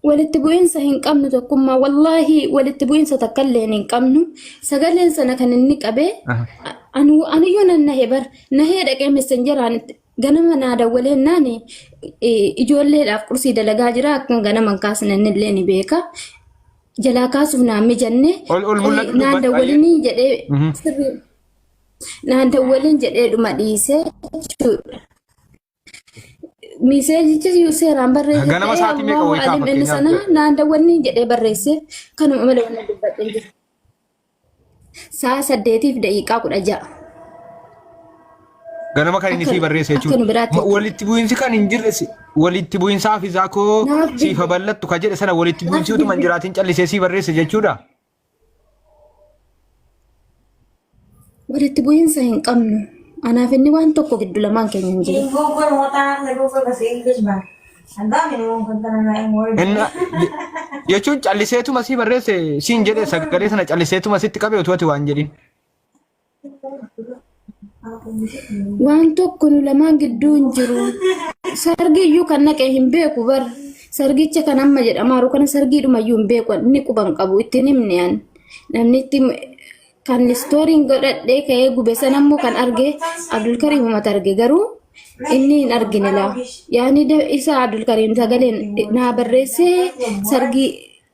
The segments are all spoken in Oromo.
Walitti bu'iinsa hin qabnu tokkummaa wallaahi walitti bu'iinsa takka illee hin qabnu. Sagaleen sana kan inni qabee anu aniyyuu nan nahe bar nahee dhaqee messenjeraan ganama naa dawwalee naan ijoolleedhaaf qursii dalagaa jira akkuma ganama hin kaasne inni illee ni beeka. Jalaa kaasuuf naan mijanne Ol ol mul'adhu naan dubbadhu ayyee. dawwalinii jedhee sirrii naan dawwalin jedhee dhuma dhiisee jechuudha. Miseejichi seeraan barreesse Ganama ta'ee sa'aatii meeqa Allahu wayitaa alim inni fakkeenyaaf sana naan dawwanni jedhee barreesse kanuma malee waan dubbadhe jiru. Sa'a 8:16. Ganama kan inni Akka sii barreesse akka jechuudha. nu biraatti jechuudha. Walitti bu'iinsi kan hin jirre walitti bu'iinsa hafizaa koo Naaf siif bilbili. bal'attu ka jedhe sana walitti Naaf bu'iinsi utuma hin bilbili. jiraatin callisee sii barreesse jechuudha. Walitti bu'iinsa hin qabnu. Anaaf inni waan tokko giddu lamaan keenya hin jiru. Inna jechuun calliseetuma sii barreesse siin jedhe sagalee sana calliseetuma sitti qabe utuu ati waan jedhin. Waan tokko nu lamaan gidduu hin jiru. Sargii iyyuu kan naqe hin beeku bar. Sargicha kan amma jedhamaaru kana sargiidhuma iyyuu hin beeku. Inni quba hin qabu ittiin himne an. Namni itti kan istooriin godhadhee ka'ee gube sana immoo kan arge Abdulkariim uummata arge garuu inni hin argine laa. Yaani isa Abdulkariim sagaleen naa barreessee sargii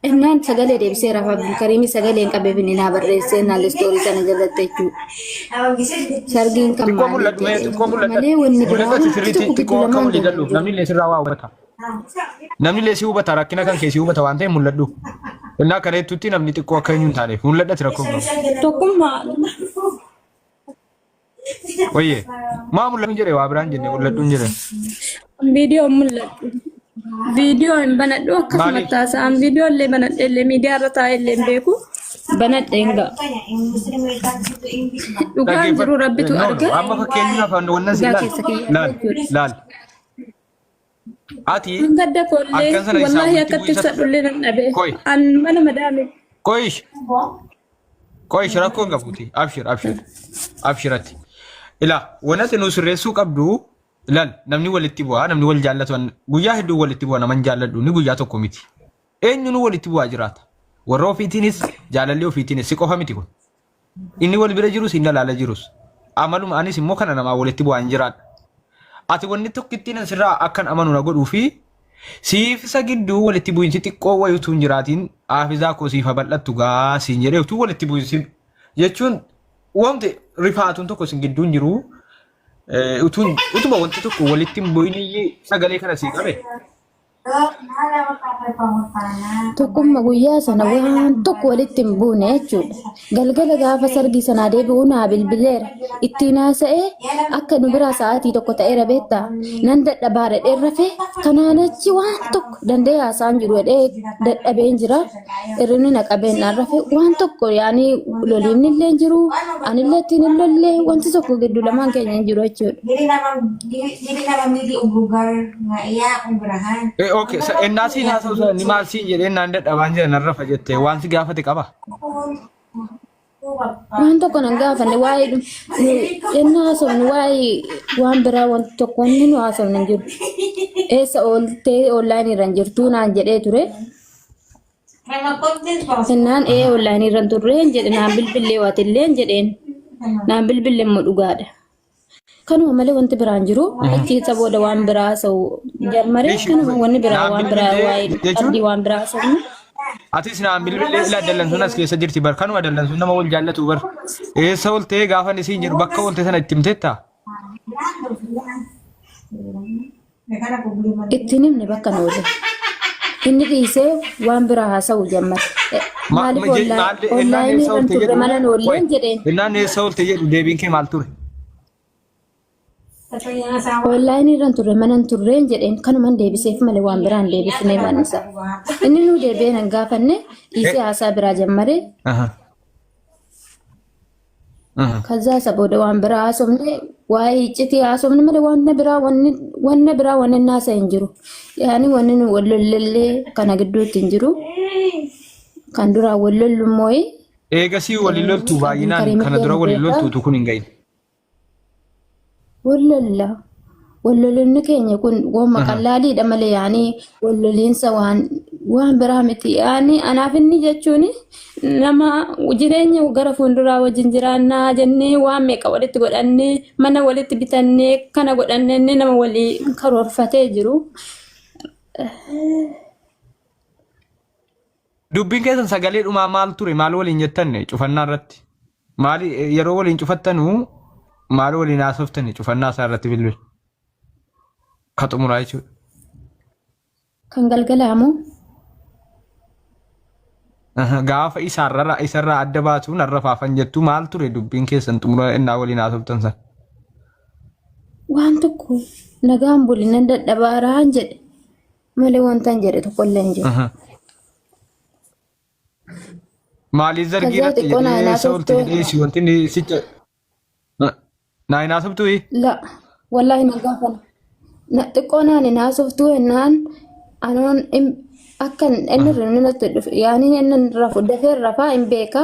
Innaan sagalee deebiseeraaf Abdulkariimii sagalee hin qabeef inni naa barreessee naan istoorii sana jalatti jechuudha. Sargiin kan Xiqqoo maaliif mul'adhu mee jedhee xiqqoo mul'adhu. malee wanni biraa Mul'adhu ati wanti sirriitti tokko gidduu xiqqoo akka lamaan walii keenya hin galluuf jiru. namni illee sirraa waa hubata. Namni illee si hubata rakkina kan kee si hubata waan ta'eef mul'adhu. Innaa akkana jettutti namni xiqqoo akka eenyu hin taaneef mul'adhati rakkoo hin qabu. Tokkummaa Wayyee maa mul'adhu hin jedhe waa biraan jenne mul'adhu hin jedhe. Viidiyoo hin mul'adhu. Viidiyoo hin banadhu akkasumatti Maaliif? haasa'an viidiyoo illee banadhe illee miidiyaa irra taa'ee illee hin beeku. Banadhe hin ga'a. Dhugaan jiru Dhaggeeffadhu. rabbitu No, no. arga. Amma fakkeenyaaf wannan si Dhugaa laal keessa kiyya laal jechuudha. laal. Ati Hanga adda koollee halkan sana isaa wallaahi walitti akkatti bu'iinsa ibsadhullee nan dhabe. Qoy An mana madaame. qoyish qoyish rakkoo hin qabuuti. Abshir abshir abshiratti. Ilaa wanti nu sirreessuu qabdu ilaal namni walitti bu'aa namni wal jaallatu guyyaa hedduu walitti bu'a naman jaalladhu ni guyyaa tokko miti. Eenyuun walitti bu'aa jiraata. Warra ofiitiinis jaalalli ofiitiinis si qofa miti kun. Inni wal bira jirus inni alaala jirus. Amaluma anis immoo kana namaa walitti bu'aa hin jiraadha. Ati wanni tokkittiin asirraa akkan amanu na godhuu fi siif isa gidduu walitti bu'iinsi xiqqoo wayii utuu hin jiraatiin haafizaa koo siif bal'attu gaa siin jedhee utuu walitti bu'iinsi jechuun wanti rifaatuun tokko isin gidduu hin jiru. Utuun utuma wanti tokko walitti hin bu'in sagalee kana sii qabe. Tokkummaa guyyaa sana waan tokko walitti hin buune jechuudha. Galgala gaafa sargii sanaa deebi'u naa bilbileera. Ittiin haasa'ee akka nu biraa sa'aatii tokko ta'eera beektaa. Nan dadhabaa dhadheen rafee kanaan achi waan tokko danda'ee haasa'aan jiru jedhee dadhabeen jira. Hirribni na qabeen naan rafe waan tokko yaani loliin illee hin jiru anillee ittiin hin lolle wanti tokko gidduu lamaan keenya hin jiru jechuudha. Okay, ennaa siin haasa'u sana inni maal siin jedhee naan dadhabaan jira nan rafa jette waan si gaafate qaba. Waan tokko nan gaafanne waa'ee ennaa haasofnu waa'ee waan biraa wanti tokko wanni nu haasofnu hin jiru. Eessa ooltee onlaayinii irra hin jirtuu naan jedhee ture. Ennaan ee onlaayinii irra hin turreen jedhe naan bilbillee waatilleen jedheen. Naan bilbille immoo dhugaadha. Kanuma malee wanti biraan jiru. Achi isa booda waan biraa haasa'u jarmaree Ishi kanuma wanni biraa naan waan biraa bilbillee waa'ee jechuun qabdii waan biraa haasofnu. atis naan bilbillee ilaa dallansuun as keessa jirti bar kanuma dallansuun nama wal jaallatu bar eessa ooltee gaafa inni siin jedhu bakka oolte sana itti himteetta. Ittiin himne bakka nu oole. Inni dhiisee waan biraa haasa'u jammare. Maaliif Innaan onlaayinii eessa irra hin oolte turre jedhu mana nu qoy oolleen jedheen. innaan eessa oolte jedhu deebiin kee maal ture? Onlaayinii irra hin turre mana hin turreen jedheen kanuman deebiseef malee waan biraa hin deebifne waan isaa. Inni nuu deebi'ee nan gaafanne dhiisee haasaa biraa jammare. Aha. Aha. Kazaa isa booda waan biraa haasofne waa'ee iccitii haasofne malee waan biraa wanni wanna biraa wanni inni haasa'e hin jiru. Yaani wanni nu wal lollellee kana gidduutti hin jiru. Kan duraa wal lollu immoo Eegasii waliin loltu baay'inaan Abdulkariim kana illee dura ni waliin beeka. loltu utuu kun hin gahin. Wal lolla. Wal lolonni keenya kun wooma qallaaliidha malee yaani wal loliinsa waan Waan biraa miti. Ani anaaf inni jechuun nama jireenya gara fuulduraa wajjin jiraannaa jennee waan meeqa walitti godhannee mana walitti bitannee kana godhannee inni nama walii karoorfatee jiru. Dubbiin keessan sagalee dhumaa maal ture? Maal waliin jettan cufannaa irratti? Maali yeroo waliin cufattanuu maal waliin haasoftani cufannaa isaa irratti bilbil? Ka xumuraa jechuudha. Kan galgalaa moo? Gaafa isaarra isarraa adda baatu narra faafan jettu maal ture dubbiin keessan xumura innaa waliin haasoftan san? Waan tokko nagaan buli nan dadhabaaraan jedhe malee wantan jedhe tokko illee hin jiru. Maaliif zargii Kazaa irratti xiqqoo naa jedhee isa olti naasoftuu jedhee si wanti inni sicha naa hin haasoftuu? La wallahi na gaafana. Na xiqqoo naan hin haasoftuu jennaan anoon akka inni hirribni natti dhufe yaani inni rafu dafee rafaa hin beeka.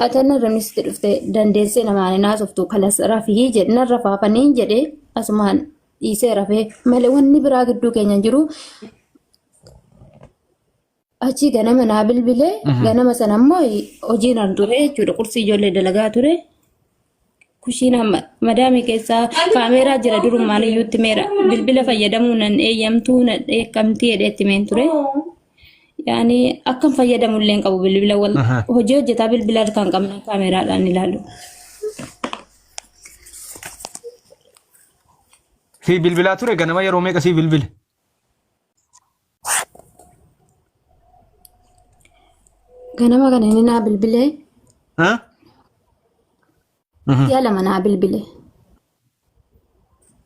Ati inni hirribni sitti dhufte dandeessee namaan hin haasoftu kalas rafii jedhe nan rafaafanii jedhe asumaan dhiisee rafee malee wanni biraa gidduu keenya hin jiru. Achii ganama naa bilbilee ganama sana immoo hojiin an ture jechuudha. Qursii ijoollee dalagaa ture. Kushiina madaamii keessaa kaameeraa jira durummaan iyyuutti meera bilbila fayyadamuu nan eeyyamtuu na dheekkamtii jedhee itti meen ture. Yaani akkan fayyadamu illee hin qabu bilbila wal hojii hojjetaa bilbila harkaan qabna kaameeraadhaan ilaalu. Fi bilbilaa ture ganama yeroo meeqa sii bilbile? Ganama kana inni naa bilbilee Ha? si'a lama naa bilbile.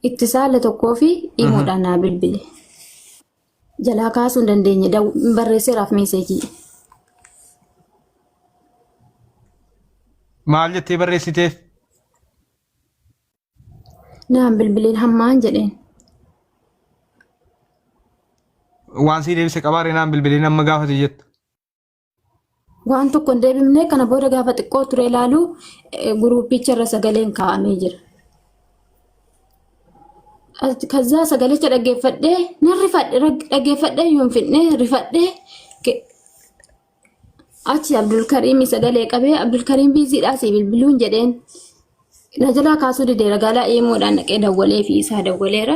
Itti saala tokkoo fi imoodhaan naa bilbile. Jalaa kaasuu hin dandeenye barreesseeraaf meeseejii. Maal jettee barreessiteef? Naan bilbiliin hammaan jedheen. Waan sii deebise qabaaree naan bilbiliin amma gaafate jettu. Waan tokko hin deebifne kana booda gaafa xiqqoo ture ilaalu guruupicha irra sagaleen kaa'amee jira. Kazaa sagalicha dhaggeeffadhee nan rifadhe dhaggeeffadhee iyyuu hin fidne rifadhee Achi Abdulkariim sagalee qabee Abdulkariim biiziidhaa sii bilbiluun jedheen. Na jalaa kaasuu didee ragaalaa eemoodhaan dhaqee dawwalee fi isaa dawwaleera.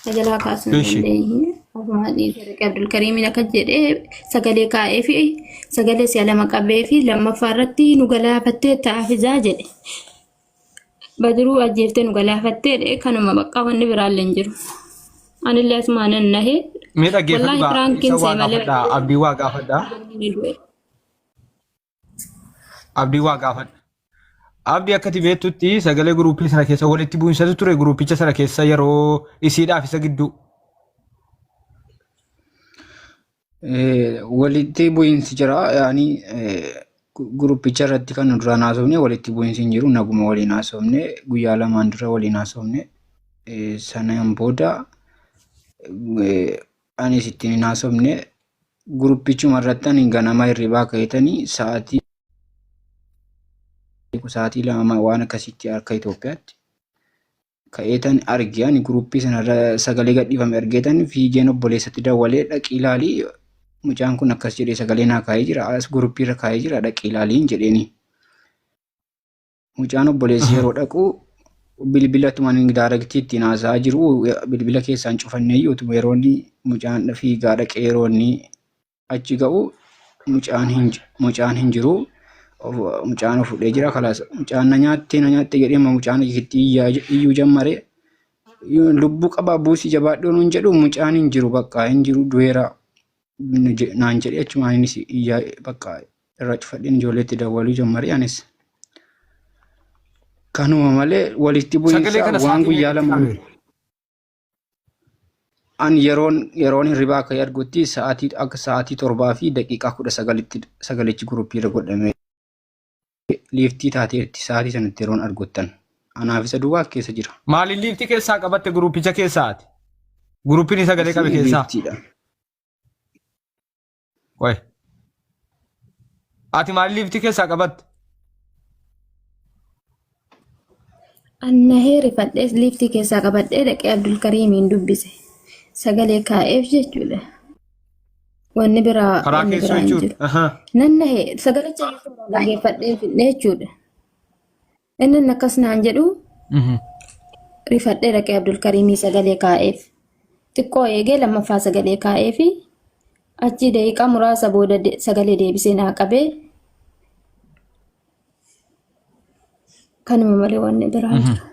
Na jalaa kaasuu hin Ishi. dandeenye. Ofumaa dhiisee dhaqee Abdulkariimiin akka jedhee sagalee kaa'ee fi sagalee si'a lama qabee fi lammaffaa irratti nu galaafattee taafizaa jedhe. Badiruu ajjeeftee nu galaafattee jedhe kanuma baqqaa wanni biraallee hin jiru. Anillee asumaan nan nahe. Mee dhaggeeffadhu Wallaahi gaa piraankiin isa see waa malee gaafadha abdii waa gaafadha ni du'e. abdii waa gaafadha. Abdii akkati beektutti sagalee guruupii sana keessa walitti bu'insatu ture guruupicha sana keessa yeroo isiidhaaf isa gidduu. Walitti bu'iinsi jira. Yaani guruppicha irratti kan nu duraan haasofne walitti bu'iinsi hin jiru. Naguma waliin haasofne guyyaa lamaan dura waliin haasofne. Sanaan booda anis ittiin hin haasofne. Guruppichuma irratti ani ganama hirribaa ka'eetanii sa'aatii 2 waan akkasiitti akka Itoophiyaatti ka'eetan arge ani guruppii sanarra sagalee gadhiifame argeetan fiigeen obboleessatti dawwalee dhaqii ilaalii mucaan kun akkas jedhee sagalee naa kaa'ee jira as guruppii irra kaa'ee jira dhaqii ilaaliin jedheeni. Mucaan obboleessi yeroo dhaqu bilbila tuma inni daarektii ittiin haasa'aa jiru bilbila keessaan cufannee iyyuu utuma yeroo inni mucaan fiigaa dhaqee yeroo inni achi ga'u mucaan hin mucaan hin jiru. Mucaan of fudhee jira kalaas mucaan na nyaattee na nyaattee jedhee amma mucaan itti iyyaa iyyuu jammare lubbuu qabaa buusii jabaadhuu nuun jedhu mucaan hin jiru bakka hin jiru du'eera naan jedhee achumaan innis iyyaa bakka irraa cufadheen ijoolleetti dawwaluu jammare anis. Kanuma malee walitti Sagalee bu'iinsa kana waan sa'aatii guyyaa meeqatti lama kaa'ame? An yeroon hirribaa ka'ee argutti sa'aatii akka sa'aatii 7:19tti sagalichi guruppii irra godhamee liiftii taateerti sa'aatii sanatti yeroon arguttan. Anaaf isa duwwaa keessa jira. Maaliin liiftii keessaa qabatte guruppicha keessaa ati? Guruppiin sagalee qabe Isii keessaa? liiftiidha. Qoy. Ati maaliin liiftii keessaa qabatte? Annahee rifadhee liiftii keessaa qabadhee dhaqee Abdulkariimiin dubbise. Sagalee kaa'eef jechuudha. Wanni biraa Karaa wanni keessoo biraa hin jechuudha. jiru. Ahaa. Nan nahee sagalicha dhaggeeffadhee fidhee jechuudha. Inni akkas naan jedhu rifadhee dhaqee Abdulkariimii sagalee kaa'eef. Xiqqoo eegee lammaffaa sagalee kaa'eefi achi daqiiqaa muraasa booda sagalee deebisee naa qabee kanuma malee wanni biraa hin jiru.